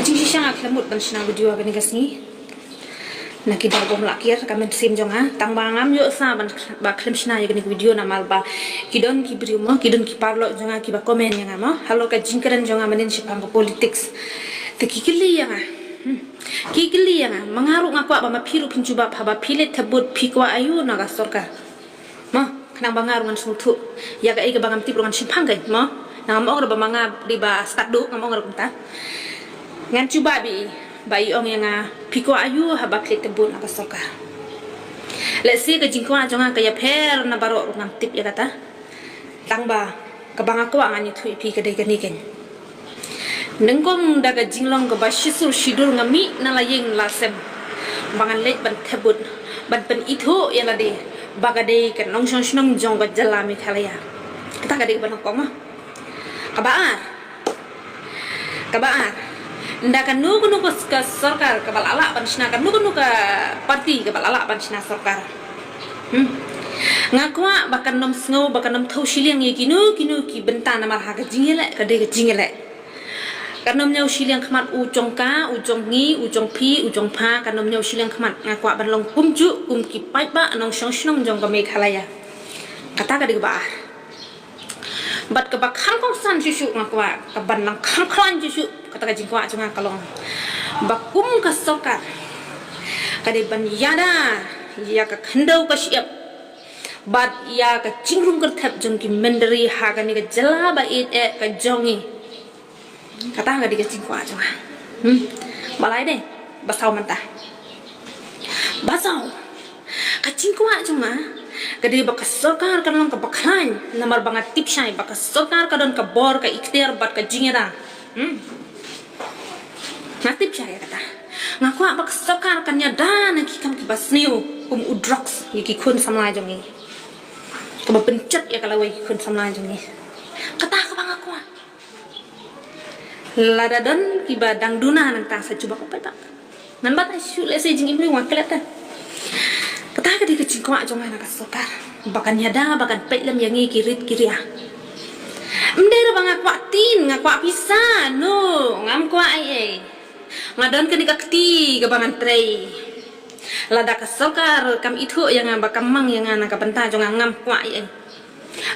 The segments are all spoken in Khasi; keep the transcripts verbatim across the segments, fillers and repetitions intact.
Jingshisha nga khlem mut ban shna video ha kane ka sngi. Na ki daw bym lah kiar ka mynsiem jong nga, tang ba ngam ïoh sa ban ba khlem shna ïa kane ka video namar ba ki don ki briew mo, ki don ki paralok jong nga kiba comment ïa nga mo halor ka jingkren jong nga mynnin shaphang ka politics. Te ki kylli ïa nga. Hmm. Ki kylli ïa nga, ma nga ruh nga kwah ba ma phi ruh phin jubab haba phi leit thep vote phi kwah aïu na ka sorkar. Mo, khnang ba nga ruh ngan sngewthuh ïa kaei kaba ngam tip ruh ngan shemphang kein mo. Nang ngam ong ruh ba ma nga dei ba stad duh, ngam ong ruh kumta. Ngan jubab ïa i ba i ong ïa nga, phi kwah aïu haba phi leit thep vote na ka sorkar. Lehse ka jingkwah jong nga ka ïapher na baroh ruh ngam tip ïa kata. Tang ba kaba nga kwah ngan ïathuh ïa phi ka dei kane kein. Nyngkong da ka jinglong kaba shisur shidur nga mih na la ïing la sem ba ngan leit ban thep vote ban pynithuh ïa lade ba ka dei ka nongshong shnong jong ka jylla Meghalaya. Kata ka dei kaba nyngkong mo. Kaba ar, kaba ar, ynda kano kano ka sorkar kaba la lah ban shna, kano kano ka party kaba la lah ban shna sorkar. Hmm. Nga kwah ba kan nym sngew, ba kan nym thew shiliang ïa kino kino ki bynta namar ha ka jingïaleh ka dei ka jingïaleh. Kan nym ñiew shiliang khmat u jong ka, u jong ngi, u jong phi, u jong pha, kan nym ñiew shiliang khmat. Nga kwah ban long kumjuh kum ki paidbah nongshong shnong jong ka Meghalaya. Kata ka dei kaba ar. Bad kaba kham kongsan shuh shuh nga kwah, kaban nang kham khlaiñ shuh shuh, kata ka jingkwah jong nga ka long ba kum ka sorkar ka dei ban ïada ïa ka khyndew ka shyiap bad ïa ka jingrung kyrthep jong ki myndri ha kane ka jylla ba ïeit eh ka jong ngi. Kata ka dei ka jingkwah jong nga. Hmm. Balei dei? Ba saw mynta. Ba saw. Ka jingkwah jong nga ka dei ba ka sorkar kan long kaba khlaiñ namar ba nga tip shai ba ka sorkar ka don ka bor, ka iktiar bad ka jingïada. Hmm. Nga tip shai ïa kata. Nga kwah ba ka sorkar kan ïada na ki kam kiba sniew kum u drugs ïa ki khun samla jong ngi, kaba pynjot ïa ka lawei ki khun samla jong ngi. Kata kaba nga kwah. Lada don kiba dang duna nangta sa jubab u paidbah. Ngan batai shuh lehse jingim ruh nga klet te. Kata ka dei ka jingkwah jong nga na ka sorkar ba kan ïada, ba kan peit lem ïa ngi ki rit ki ria. Ym dei ruh ba nga kwah tin, nga kwah pisa, no, ngam kwah ei ei. Nga don kane ka kti kaba ngan trei. Lada ka sorkar kam ithuh ïa nga ba kam mang ïa nga na ka bynta jong nga, ngam kwah ei ei.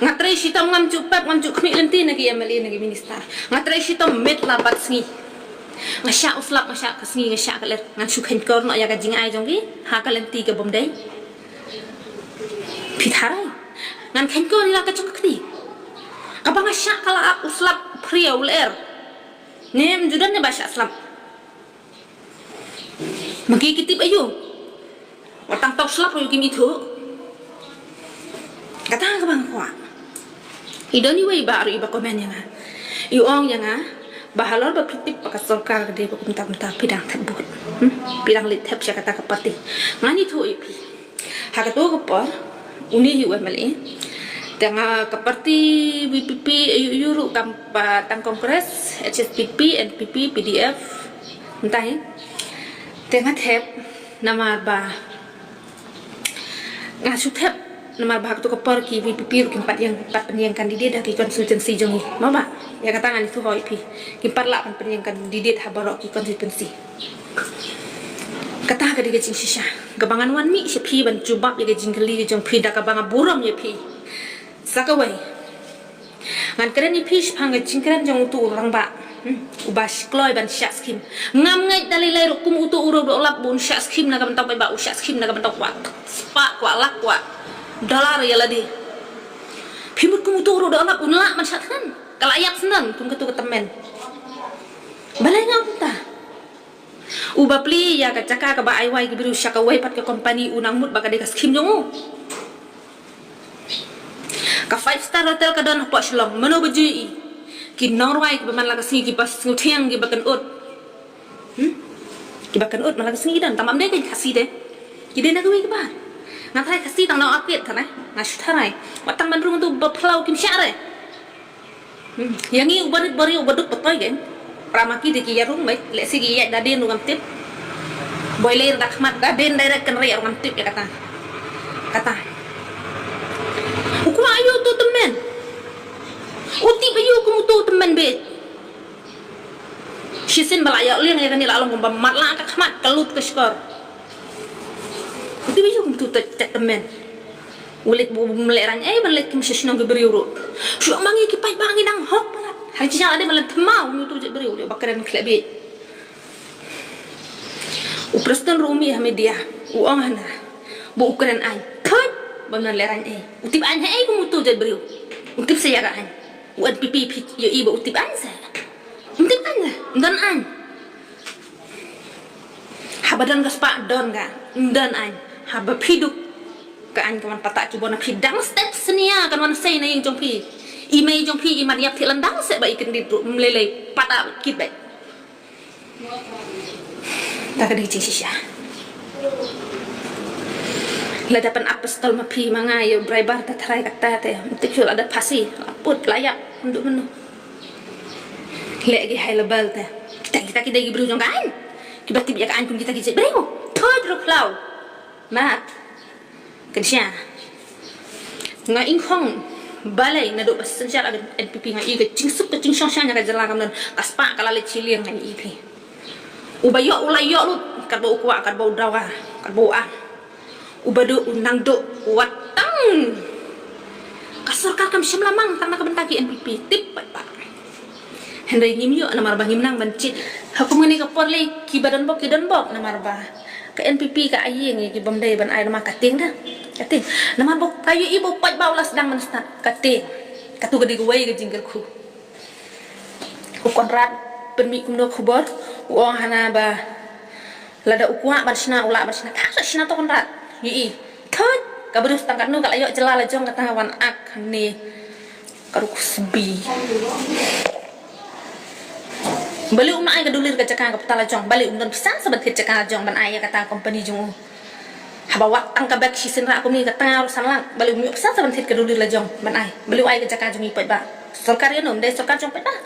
Nga trei shitom ngam ju pep, ngam ju khmih lynti na ki M L A, na ki minister. Nga trei shitom met la bad sngi. Nga shah u slap, nga shah ka sngi, nga shah ka lyer. Ngan shu kheiñkor noh ïa ka jingai jong ki ha ka lynti ka bym dei. Phi tharai ngan kheiñkor ïa la ka jong ka kti kaba nga shah ka la u slap phria u lyer. Ne ym ju don ne ba shah slap. Ma ki ki tip aïu? Wat tang tau slap ruh kim ithuh. Kata kaba nga kwah. I don iwei ba ruh iba comment ïa nga, i ong ïa nga ba halor ba phi tip ba ka sorkar ka dei ba kumta kumta phi dang thep vote. Hmm? Phi dang leit thep sha kata ka party. Ngan ithuh ïa phi. Ha kato ka por une hi u M L A. Te nga ka party V P P aïu aïu ruh kam pat tang Congress, H S P P, N P P, P D F. Mynta hi. Te nga thep namar ba nga shu thep namar ba ha kato ka por ki V P P ruh kim pat ïeng, pat pynïeng candidate ha ki constituency jong ngi. Mo ba ïa kata ngan ithuh ïa phi. Kim pat lah ban pynïeng candidate ha baroh ki constituency. Kata ka dei ka jingshisha kaba ngan wan mih sha phi ban jubab ïa ka jingkylli ka jong phi da kaba nga burom ïa phi. Sa kawei, ngan kren ïa phi shaphang ka jingkren jong uto u rangbah, hmm, uba shi kloi ban shah skim. Ngam ngeit da lei lei ruh kum uto u ruh u lap ba un shah skim na ka bynta u paidbah, u shah skim na ka bynta u kwah spah, kwah lak, kwah dollar ïa lade. Phi mut kum uto u ruh u lap un lah ban shah thngan. Ka la ïap sendang kum kato ka tymmen. Balei nga ong kumta? Uba plie ïa ka jaka kaba ai wai ki briew sha kawei pat ka company u nang mut ba ka dei ka skim jong u. Ka five star hotel ka don hapoh Shillong, mano ba ju ïohi? Ki nongrwai kiba man la ka sngi, kiba sngewthiang, kiba kynud. Hmm? Kiba kynud man la ka sngi ki don, tang ba ym dei ka Khasi te. Ki dei na kawei ka bar. Nga tharai Khasi tang na Orchid tharai. Nga shu tharai. Wat tang ban rung tu ba phyllaw kim shah re. Hmm. Ïa ngi uba rit ba rieh uba duk ba toi kein. Para ma ki dei ki ïarung beit, lehse ki ïaid da dien ruh ngam tip. Boi lei da khmat da dien direct kynriah ruh ngam tip ïa kata. Kata. U kwah aïu uto u tymmen? U tip aïu kum uto u tymmen beit? Shisien ba la ïoh liang ïa kane la long kumba matlah ka khmat ka lut ka shkor. Te ba ïoh kumtu ta ta temen. U leit bym leh rang ei ban leit kum shisnong ki briew ruh. Shu ma ngi ki paidbah ngi dang hok palat. Hang chi ïa lade ban leit thma u ngi tu jait briew leh ba kren khleh bieit. U Preston ruh u mih ha media u ong hana ba u kren aiñ. Thut ba mnan leh rang ei. U tip aiñ ha ei kum u tu jait briew. U tip sa ïa ka aiñ. U N P P phi ïohi ba u tip aiñ sa. Um tip aiñ la. Um don aiñ. Haba don ka spah don ka. Um don aiñ. Haba phi duk ka aiñ ka wan patak ki bon na phi dang step snia kan wan sei na ïing jong phi. I mei jong phi i mat ïap thik lan dang se ba i kyndit ruh um lei lei patak kit bai. Ta ka dei jingshisha. Lada pan ap pistol ma phi ma nga ïa u driver ta tharai kata te. Tip shu lada phasi la put la ïap. Ndu menu. Leh ki high level te. Kita kita ki dei ki briew jong ka aiñ. Kiba tip ïa ka aiñ kum kita ki jait briew. Thot ruh khlaw. Mat. Kynsha. Nga ingkhong balei naduh ba synshar ka N P P nga i ka jingsuk ka jingshongshang ïa ka jylla kam don ka spah ka la leit shiliang nga i phi. Uba ïoh u la ïoh lut katba u kwah katba u dawa katba u ah. Uba duh u nang duh u wat tang. Ka sorkar kam shym la mang tang na ka bynta ki N P P tip pat pat. Hynrei ngim ïoh namar ba ngim nang ban chit. Ha kum kane ka por lei kiba don bok ki don bok namar ba ka N P P ka ai ïing ïa ki bym dei ban ai namar ka tieng da. Ka tieng. Namar ba ka ïohi ba u paidbah u la sdang ban stad ka tieng. Katu ka dei kawei ka jingkyrkhu. U Conrad pynmih kumno khubor u ong hana ba lada u kwah ban shna u lah ban shna. Ka shna to Conrad. Ïohi. Thot ka briew tang katno ka la ïoh jylla la jong kata wan ak hangne. Ka ruk sbi. Balei um ai ka dulir ka jaka ka pta la jong. Balei um don pisa sa ban thied jaka la jong ban ai ïa kata company jong u. Haba wat tang ka bek shisien rah kumne ka tang ar san lak. Balei um ïoh pisa sa ban thied ka dulir la jong ban ai. Balei u ai ka jaka jong i paidbah. Sorkar ïa no um dei sorkar jong paidbah.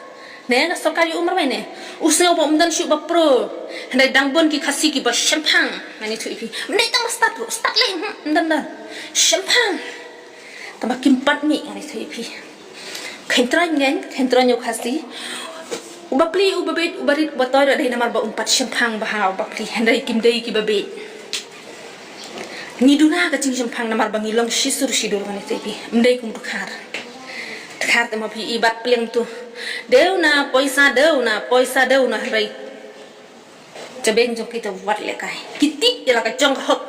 Ne ka sorkar ïa u marwei ne. U sngew ba um don shuh ba pro. Hynrei dang bun ki Khasi kiba shemphang. Ngan ïathuh ïa phi. Um dei tang ba stad ruh stad lei. Um don don. Shemphang. Tang ba kim pat mih ngan ïathuh ïa phi. Khein troiñ ngan, khein troiñ u Khasi. Uba pli, uba beit, uba rit, uba toi ruh dei namar ba um pat shemphang ba ha uba pli. Hynrei kim dei kiba beit. Ngi duna ka jingshemphang namar ba ngi long shisur shidur ngan ïathuh ïa phi. Ym dei kum dkhar. Dkhar te ma phi i bat pliang tu. Dewna poisa, dewna poisa, dewna hynrei. Jabeng jong kita wat lehkai. Ki tip ïa la ka jong ka hok.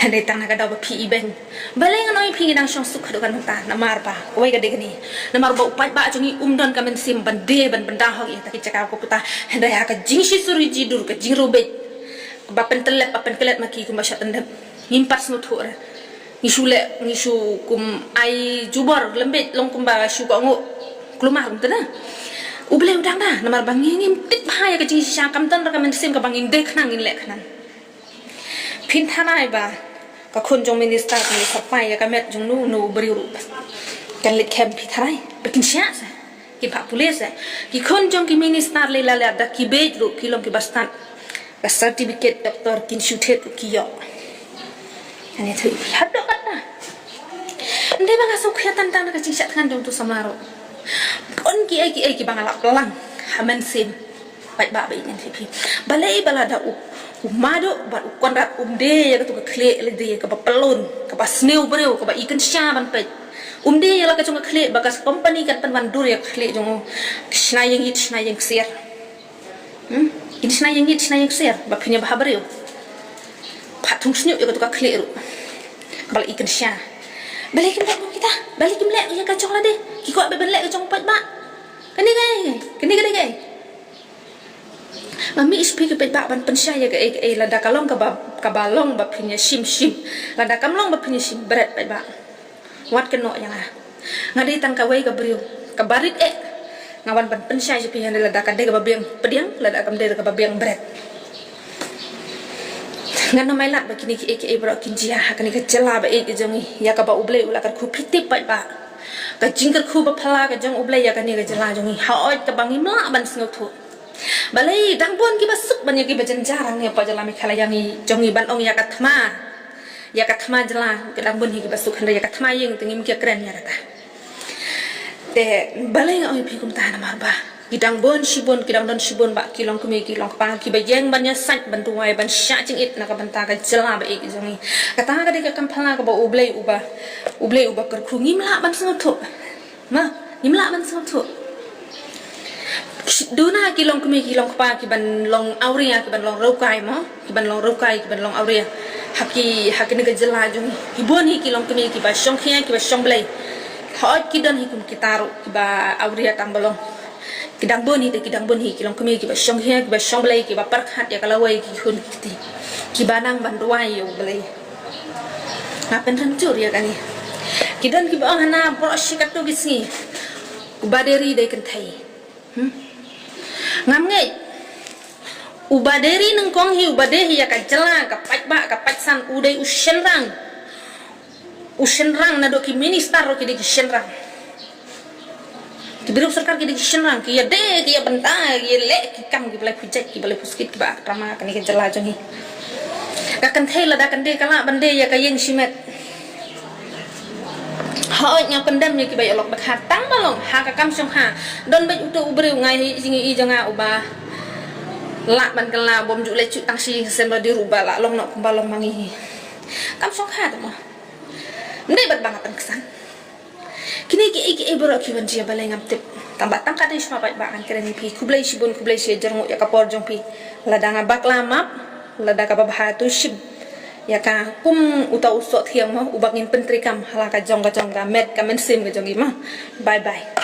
Hynrei tang na ka daw ba phi i beng. Balei ngan ong ïa phi ngi dang shong suk haduh kan mynta namar ba kawei ka dei kane. Namar ba u paidbah jong ngi um don ka mynsiem ban die ban pynda hok ïa ta ki jaka ka puta. Hynrei ha ka jingshisuri jidur ka jingrubeit. Ba pyntyllep ba pynklet ma ki kumba shah tyndep. Ngim pat sngewthuh re. Ngi shu leh, ngi shu kum ai jubor lembit long kumba shu kohnguh. Klumar kumta na. U Blei u dang da, namar ba ngi ngim tip bha ïa ka jingshisha kam don ra ka mynsiem kaba ngin dei khnang ngin leh khnang. Phin tharai ba ka khun jong minister kan leit sarpai ïa ka met jong no no u briew ruh. Kan leit kem phi tharai ba kin shah sa. Kin phah pulit sa. Ki khun jong ki minister lei la leh da ki beit ruh ki long kiba stad. Ka certificate doctor kin shu thied ruh ki ïoh. Ani thui hap dok kata. Ndei ba nga sngewkhia tang tang na ka jingshah thngan jong utu samla ruh. Pon ki ei ki ei kiba nga la plang ha mynsiem. Paidbah ba ïeit ngan ïathuh ïa phi. Balei ba lada u, u Madok bad u Conrad um dei ïa katu ka khlieh lade kaba pyllun, kaba sniew briew, kaba i kynsha ban peit. Um dei ïa la ka jong ka khlieh ba ka company kan pynwandur ïa ka khlieh jong u. Shna ïing ïit, shna ïing ksiar. Hmm? Kin shna ïing ïit, shna ïing ksiar ba phin ïa bha briew. Phat thung shñiuh ïa katu ka khlieh ruh. Kaba la i kynsha. Balei kim leh kum kita? Balei kim leh ïa ka jong lade? Ki kwah ban leh ka jong u paidbah. Kane ka ei, kane ka dei ka ei. Ma mih sha phi ki paidbah ban pynshai ïa kaei kaei lada ka long kaba, kaba long ba phin ïa shim shim. Lada kam long ba phin ïa shim bret paidbah. Wat kynnoh ïa nga. Nga dei tang kawei ka briew kaba rit eh. Nga wan ban pynshai sha phi hynrei lada ka dei kaba biang pdiang lada kam dei kaba biang bret. Ngan ym ailad ba kine kiei kiei baroh kin jia ha kane ka jylla ba ïeit ka jong ngi ïa kaba U Blei u la kyrkhu phi tip paidbah. Ka jingkyrkhu ba phylla ka jong U Blei ïa kane ka jylla jong ngi. Hooid kaba ngim lah ban sngewthuh. Balei dang bun kiba suk ban ïa kiba jynjar hangne hapoh jylla Meghalaya ngi jong ngi ban ong ïa ka thma. Ïa ka thma jylla ka dang bun hi kiba suk hynrei ïa ka thma ïing te ngim ïa kren ïa kata. Te balei nga ong ïa phi kumta namar ba Ki dang bun shibun, ki dang don shibun bah ki longkmie ki longkpa kiba ïeng ban ïasaid ban duwai ban shah jingit na ka bynta ka jylla ba ïeit jong ngi. Kata ka dei ka kam phylla kaba U Blei uba, U Blei uba kyrkhu, ngim lah ban sngewthuh. Ma, ngim lah ban sngewthuh. Duna ki longkmie ki longkpa kiban long awria, kiban long raukai mo, kiban long raukai, kiban long awria ha ki, ha kane ka jylla jong ngi. Ki bun hi ki longkmie kiba shongkhia, kiba shongblei. Hooid ki don hi kum kita ruh kiba awria tang ba long. Ki dang bun hi te, ki dang bun hi ki longkmie kiba shongkhia, kiba shongblei, kiba pyrkhat ïa ka lawei ki khun ki kti, kiba nang ban duwai ïa U Blei. Nga pynrem jur ïa kane. Ki don kiba ong hana baroh shi katto ki sngi, uba dei ri dei kynthei. Hmm? Ngam ngeit. Uba dei ri nyngkong hi, uba dei hi ïa ka jylla, ka paidbah, ka paidsan, u dei u shynrang. U shynrang, naduh ki minister ruh ki dei ki shynrang. Ki briew sorkar ki dei ki shynrang, ki ïadei, ki ïabynta, ki ïaleh ki kam kiba laiphew jait, kiba laiphew skit, kiba aktrama ha kane ka jylla jong ngi. Ka kynthei lada kan dei ka lah ban dei ïa ka ïing shimet. Hooid, ngam kyndem ïa kiba ïalok dkhar, tang ba long ha ka kam shongkha. Don beit uto u briew, nga ïohi jingïohi jong nga, uba lah ban kylla, bym ju leit shuh tang shi sem, lada ruh ba lah long noh kumba long ma ngi hi. Kam shongkha te mo. Ym dei bad ba nga pynksan. Kine kiei kiei baroh ki wan jia balei ngam tip. Tang ba tang ka dei shwa paidbah ngan kren ïa phi. Khublei shibun, khublei shi jyrnguh ïa ka por jong phi. Lada nga bakla map, lada kaba bha to shim ïa ka kum uta u soh thiang mo, uba ngin pyntreikam ha la ka jong ka jong ka met ka mynsiem ka jong ngi mo. Bye bye.